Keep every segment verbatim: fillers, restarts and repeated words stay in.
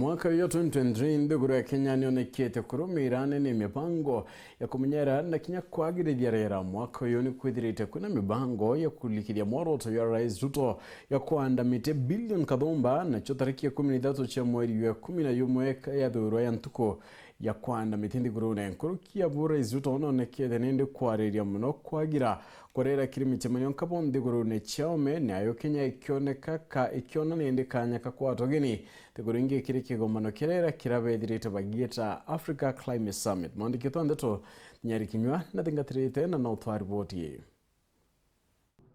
Mwaka uyu twenty twenty-three, nthiguru ya Kenya nionekete kurumira nene mibango ya kumenyera na kinya kwagirithia riera. Mwaka uyu ni kwithirite kwina mibango ya kurikithia mworoto jwa Rais Ruto ya kwanda miti bilioni kathumba, nacio tariki ikumi na ithatu cia mweri jwa ikumi na jumwe ka yathurwa ya ntuku ya kwanda miti nthigurune. Nkuruki ya bu Rais Ruto nonekete nindi kwariria muno kwagira kurira kiri micemanio nkabo nthigurune cia ome, nayo Kenya ikioneka ka ikiona nindi kanya ka kwatwa ugeni. Nthiguru ingi kiri kigomano kia riera kirabethirite bagiita Africa Climate Summit. Mwandiki wa ndeto Nyari Kinyua nathingatirite na no twa riboti ii.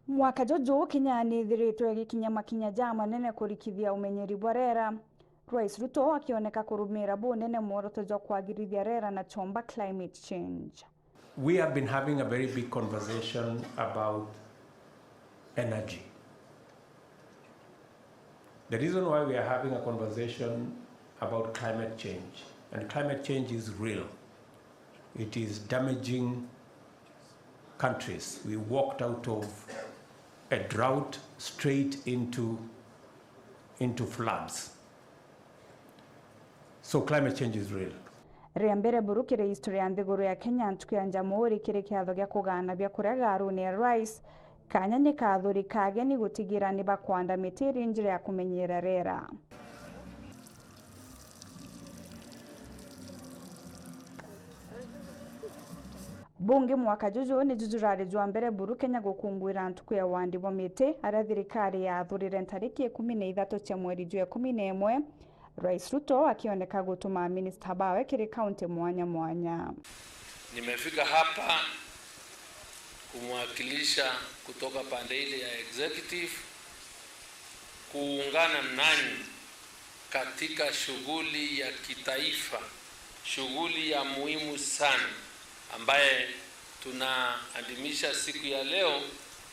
Mwaka juju, Kenya nithiritwe igikinya makinya ja manene kurikithia umenyeri bwa rera, Rais Ruto akioneka kurumira bunene mworoto jwa kwagirithia rera na chomba climate change. We have been having a very big conversation about energy. The reason why we are having a conversation about climate change, and climate change is real, it is damaging countries. We walked out of a drought straight into, into floods. So climate change is real. Ria mbere buru kiri history ya nthiguru ya Kenya, ntuku ya Jamhuri kiri kiatho gia kugaana biakuria gaarune ya Rais, kanya ni kathuri ka ageni gutigira ni bakwanda miti iri njira ya kumenyera rera. Bungi mwaka juju ni juju jurari jwa mbere buru Kenya gukunguira ntuku ya wandi bwa miti, aria thirikari yaathurire ntariki ikumi na ithatu cia mweri jwa ikumi na imwe, Rais Ruto akioneka gutuma minista bawe kiri kaunti mwanya mwanya. Nimefika hapa kumwakilisha kutoka pande ile ya executive, kuungana nanyi katika shughuli ya kitaifa, shughuli ya muhimu sana ambaye tunaadhimisha siku ya leo,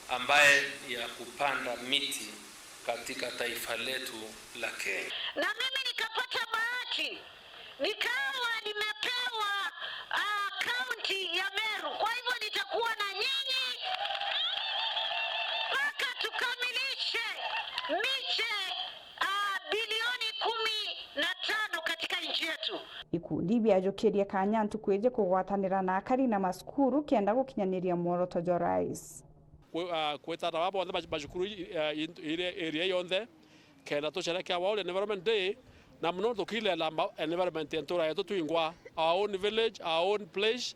ambaye ni ya kupanda miti katika taifa letu la Kenya. Na mimi nikapata bahati, nikawa nimepewa, ah, kaunti ya Meru. Kwa hivyo nitakuwa na nyinyi mpaka tukamilishe miche, ah, bilioni kumi na tano katika nchi yetu. Ikundi biajukirie kanya ntuku iji kugwatanira na akari na masukuru kenda gukinyaniria mworoto jwa Rais. Kwi-, ah, kwitana baba bonthe ba-, bacukuru i-, ah, i-, iri area yonthe, kenda tusherekea World Environment Day, na muno tukirira ma-, environment ya ntura yetu twingwa, our own village, our own place,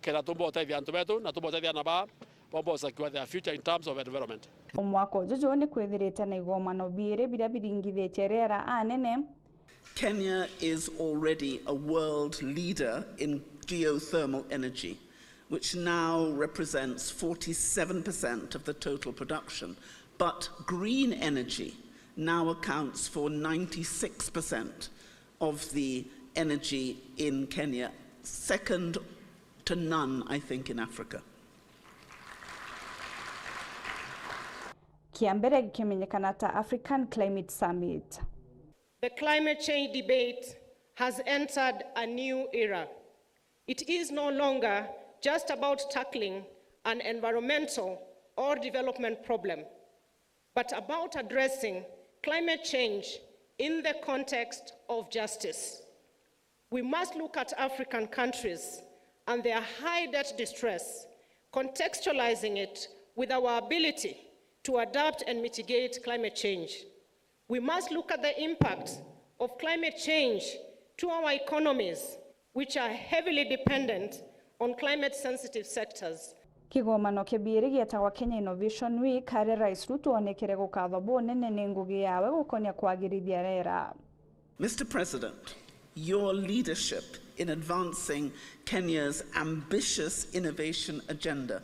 kenda tumba utethia antu betu na tumba utethia na ba bomba usakiwa their future in terms of environment. Mwaka uju juu ni kwithirite na igomano biiri biria biringithitie riera anene. Kenya is already a world leader in geothermal energy, which now represents forty-seven percent of the total production. But green energy now accounts for ninety-six percent of the energy in Kenya, second to none, I think, in Africa. Kia mbere gikimenyekana ta African Climate Summit. The climate change debate has entered a new era. It is no longer just about tackling an environmental or development problem, but about addressing climate change in the context of justice. We must look at African countries and their high debt distress, contextualizing it with our ability to adapt and mitigate climate change. We must look at the impact of climate change to our economies, which are heavily dependent on climate-sensitive sectors. Kigomano kia biiri gietagwa Kenya Innovation Week, aria Rais Ruto oonekere gukathwa bunene ni ngugi yawe gukonia kwagirithia riera. Mister President, your leadership in advancing Kenya's ambitious innovation agenda,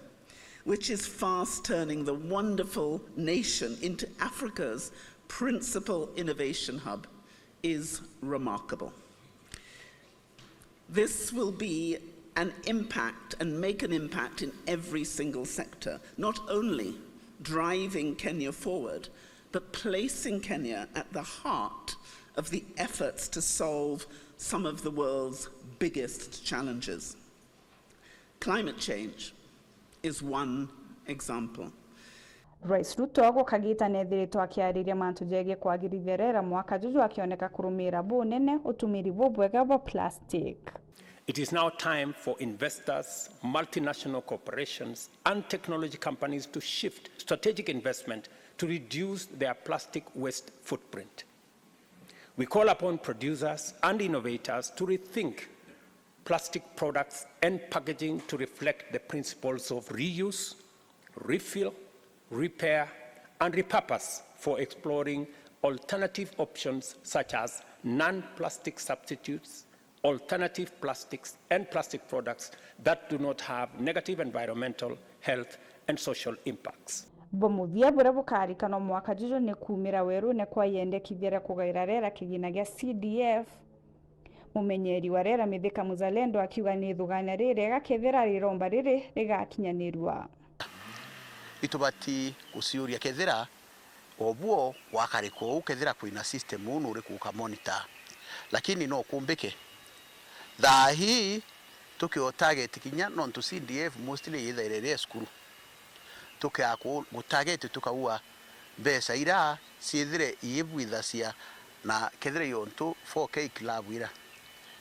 which is fast turning the wonderful nation into Africa's principal innovation hub, is remarkable. This will be an impact and make an impact in every single sector, not only driving Kenya forward, but placing Kenya at the heart of the efforts to solve some of the world's biggest challenges. Climate change is one example. Rais Ruto gukagita nethiritwe akiariria mantu jegie kwagirithia rera mwaka juju akioneka kurumira bunene utumiri bubwega bwa plastic. It is now time for investors, multinational corporations, and technology companies to shift strategic investment to reduce their plastic waste footprint. We call upon producers and innovators to rethink plastic products and packaging to reflect the principles of reuse, refill, repair, and repurpose for exploring alternative options such as non-plastic substitutes, alternative plastics, and plastic products that do not have negative environmental, health, and social impacts. Bumuthia buria bukarikanwa mwaka juju ni kuumira werune kwa iendekithia ria kugaira rera kigina gia C D F. Mumenyeri wa rera Mithika Muzalendo akiuga ni ithugania ririega kethira riromba riri rigakinyanirua. Itubati guciuria kethira obuo gwakarika uu kethira kwina system uu nuri kuuka monitor. Lakini no kumbike. Thaa hii tukio target kinya nontu C D F mostly yithaire iri cukuru. Tukia ku-, gu target tukaua mbeca ira ciithire iibwithacia na kethira yontu four K club ira,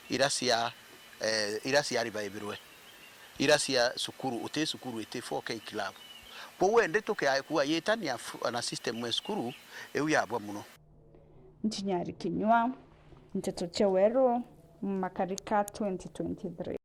ira cia, eh, ira cia revivirwe, ira cia cukuru, uti cukuru iti four K club. Kwou endi tukia kuua yitania f-, na system ya cukuru, iu yabwa muno. Nchinyari Kinyua, Nteto cia Weru, Makarika twenty twenty-three.